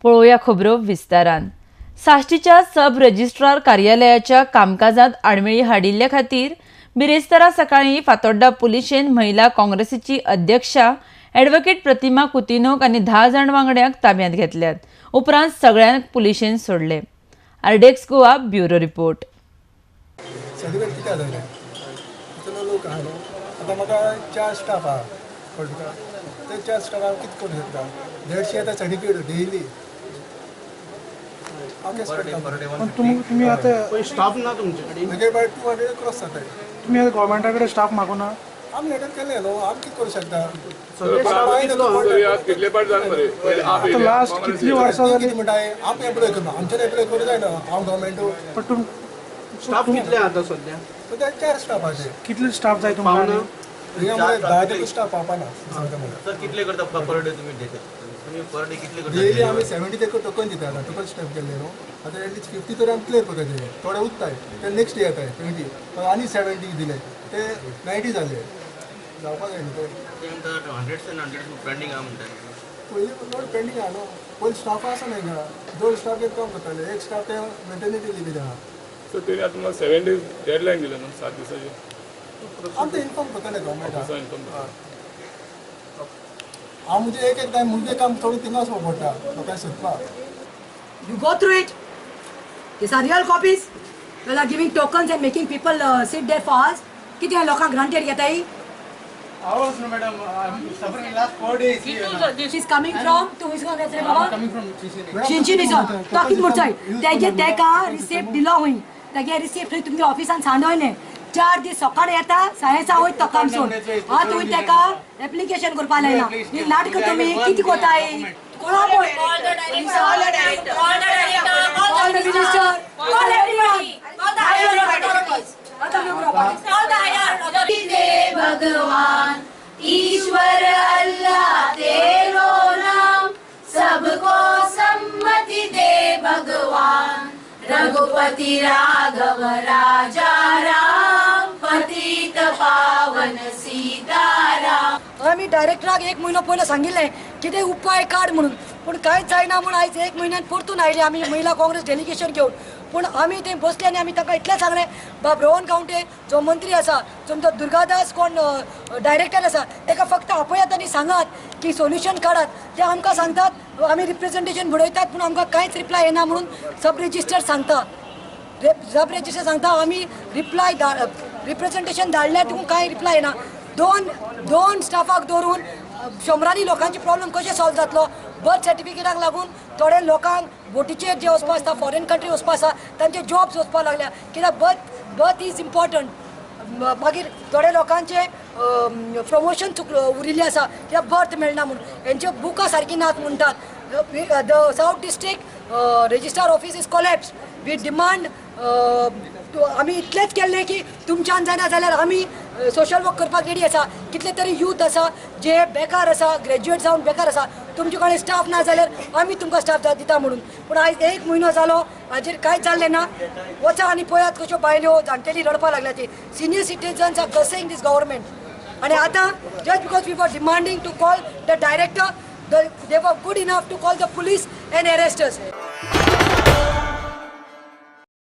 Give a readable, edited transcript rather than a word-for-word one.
पळोवया खबरो विस्तारान. साश्टीच्या सब रजिस्ट्रार कार्यालयाच्या कामकाजात आडमेळी हाडिल्ल्या खातीर बिरेस्तारा सकाळी फातोड्डा पुलिशेन महिला काँग्रेसीची अध्यक्षा ॲडव्होकेट प्रतिमा कुतिनोक आनी 10 जाण वांगड्यांक ताब्यांत घेतल्यात. उपरांत सगळ्यांक पुलिशेन सोडले. RDX Goa bureau report. लोक आहा न्हू आतां म्हाका 4 स्टाफ आहा कळ्ळें तुका, ते 4 स्टाफ हांव कितें करूं शकता? 150 येता सर्टिफिकेट डेली. तुमी आतां स्टाफ ना तुमचे कडेन? म्हगे बाय 200 क्रॉस जाता. तुमी आतां गव्हर्मेंटा कडेन स्टाफ मागूना? आमी लेटर केलें न्हू, आमी कितें करूं शकता? लास्ट कितली वर्सां जाली कितें म्हणटा? आमी एप्लाय करूं, आमच्यान एप्लाय करूं जायना हांव गव्हर्मेंट. पण स्टाफ कितले आता सध्या? सध्या 4 स्टाफ आसे. कितले स्टाफ जाय तुमकां? 10 ते स्टाफ पावपाना. सर कितले करता पर डे तुम्ही देता? तुम्ही पर डे कितले करता? डेली आमी 70 ते टोकन दिता. आतां टोकन स्टाफ केल्ले न्हू, आतां एटलीस्ट 50 तरी आमी क्लियर करता. थोडे उत्ताय ते नेक्स्ट डे येताय 20 आनी 70 दिले ते 90 जाले. जावपा जाय न्हू ते. हंड्रेड्स एंड हंड्रेड्स पेंडींग आहा म्हणटा. पयलीं चड पेंडींग आहा न्हू, पयलीं स्टाफ आसा न्हय हिंगा. 2 स्टाफ एक काम करताले, एक स्टाफ ते मेटर्निटी लिव्ह आहा. सो तेणी आतां तुमकां 7 डेज डेडलायन दिल्या न्हू, 7 दिसाची. आमी इन्फॉर्म करताले गव्हर्मेंटाक. हांव म्हणजे एक एक टायम मुगे काम थोडें थिंगा वचपाक पडटा लोकांक सोदपाक. You go through it. These are real copies. We are giving tokens and making people sit there for hours. कितें लोकांक ग्रांटेड घेताय? Hours no madam, I'm suffering last 4 days here. She's coming from, तूं खंयसून येता रे बाबा? Coming from Chinchinim. चिंचिनीचो. तो कितें म्हणचोय? तेगे तेका रिसिप्ट दिलो हुंय, तेगे रिसिप्ट थंय तुमगे ऑफिसान सांडोयलें. 4 दीस सकाळी येता सायेसा वयता तो काम सोड. आतां तुवें तेका एप्लिकेशन करपा लायना. ही नाटकां तुमी कितें कोताय? कोणा पळय? Call the minister, call everyone. भगवान ईश्वर अल्लाह तेरो नाम, सबको सम्मति दे भगवान. रघुपति राघव राजा राम, पतित पावन सीताराम. आमी डायरेक्टराक 1 म्हयनो पयलो सांगिल्लें कितें उपाय काड म्हणून, पूण कांयच जायना म्हूण आयज 1 म्हयन्यान परतून आयले आमी महिला काँग्रेस डेलिगेशन घेवन. पूण आमी थंय बसले आनी आमी तांकां इतलें सांगलें, बाब रोहन गांवटे जो मंत्री आसा, जो आमचो दुर्गादास कोण डायरेक्टर आसा, ताका फक्त आपयात आनी सांगात की सोल्युशन काडात. ते आमकां सांगतात आमी रिप्रेझेंटेशन बडयतात, पूण आमकां कांयच रिप्लाय येना म्हणून सब रजिस्टर सांगता. सब रजिस्टर सांगता आमी रिप्लाय रिप्रेझेंटेशन धाडल्यार तुमकां कांय रिप्लाय येना. दोन स्टाफाक दवरून शंबरांनी लोकांची प्रॉब्लम कशें सॉल्व जातलो? बर्थ सर्टिफिकेटाक लागून थोडे लोकांक बोटीचेर जे वचपा आसता, फॉरेन कंट्री वचपा आसा, तांचे जॉब्स वचपाक लागल्या. कित्याक बर्थ is important. मागीर थोडे लोकांचे प्रमोशन उरिल्लें आसा कित्याक बर्थ मेळना म्हूण. हेंच्यो बुकां सारकीं नात म्हणटात. The south district registrar office is collapse. We demand. आमी इतलेंच केल्लें की तुमच्यान जायना जाल्यार आमी सोशल वर्क करपाक रेडी आसा. कितले तरी यूथ आसा जे बेकार आसा, ग्रेज्युएट जावन बेकार आसा. तुमचे कडेन स्टाफ ना जाल्यार आमी तुमकां स्टाफ दिता म्हणून. पूण आयज 1 म्हयनो जालो हाजेर कांयच जाल्लें ना. वचा आनी पळयात कश्यो बायल्यो जाणटेली रडपाक लागल्या. ती senior citizens are cursing this government. आनी आतां just because we were demanding to call the director, they were good enough to call the police and arrest us.